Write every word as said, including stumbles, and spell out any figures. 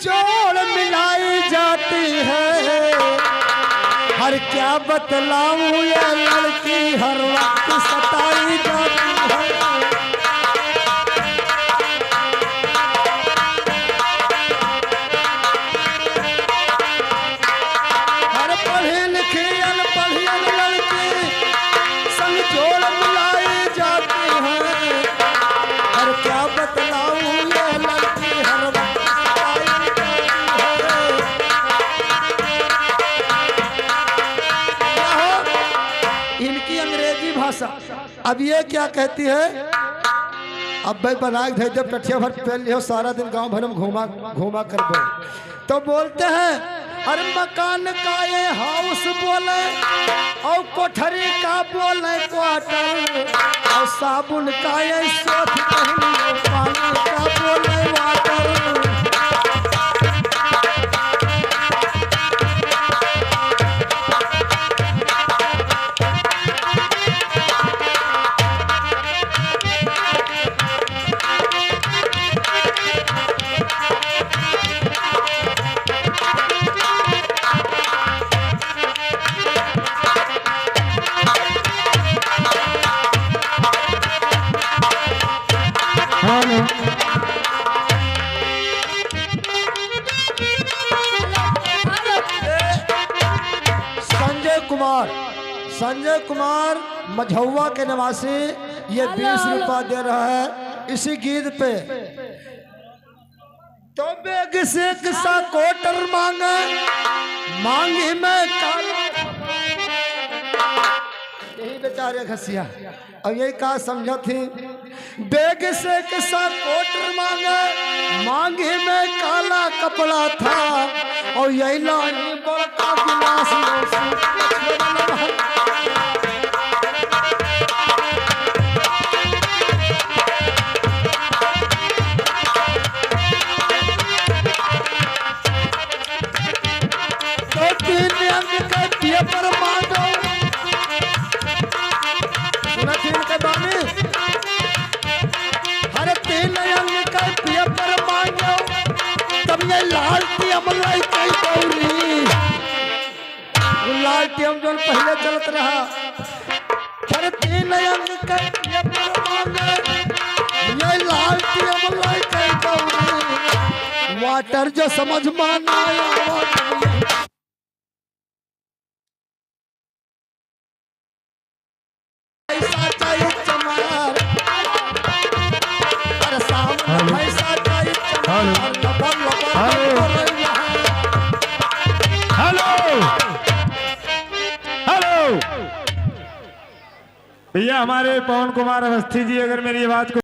जोड़ मिलाई जाती है। हर क्या बतलाऊं ये लड़की हर वक्त सताई जाती है। हर पढ़ी लिखी अनपढ़ियन लड़की संग जोड़ मिलाई जाती है। हर क्या बतलाऊं ये लड़की हर वक्त सताई जाती है। क्या हो? इनकी अंग्रेजी भाषा। अब ये क्या कहती है? अब भाई बना के धर दे, टठिया भर पेल लियो, सारा दिन गांव भर में घूमा, घूमा करबो। तो बोलते हैं, अरे मकान का ये हाउस बोले, और कोठरी का बोले क्वार्टर, और साबुन का ये सोच पहनी, और पानी का बोले वाटर। हेलो। संजय कुमार, संजय कुमार मझौवा के निवासी, ये हेलो, बीस हेलो। रुपया दे रहा है इसी गीत पे। तो बेग से किसा कोटर मांगे, मांगी में काला। यही बेचारे घसिया, अब यही का समझत ही। बेग से किसा कोटर मांगे, मांगी में काला कपड़ा था, और यही लानी बड़का गिलास में से तो तीन अंक के पेपर मांगो। सुनत ही इनके बानी। हर तीन अंक के पेपर मांगो। तब ये लाल टी अमलाई कई दौरी। वो लाल टी अम जौन पहले चलत रहा। हर तीन अंक के पेपर मांगे, ये लाल टी अमलाई कई दौरी। वाटर जो समझ में ना आवा। पैसा चाहिए चमार। अरे सामने हेलो। पैसा चाहिए चमार। हेलो। लबर लबर हेलो। लबर रही है। हेलो। हेलो। भैया, हमारे पवन कुमार अवस्थी जी अगर मेरी आवाज को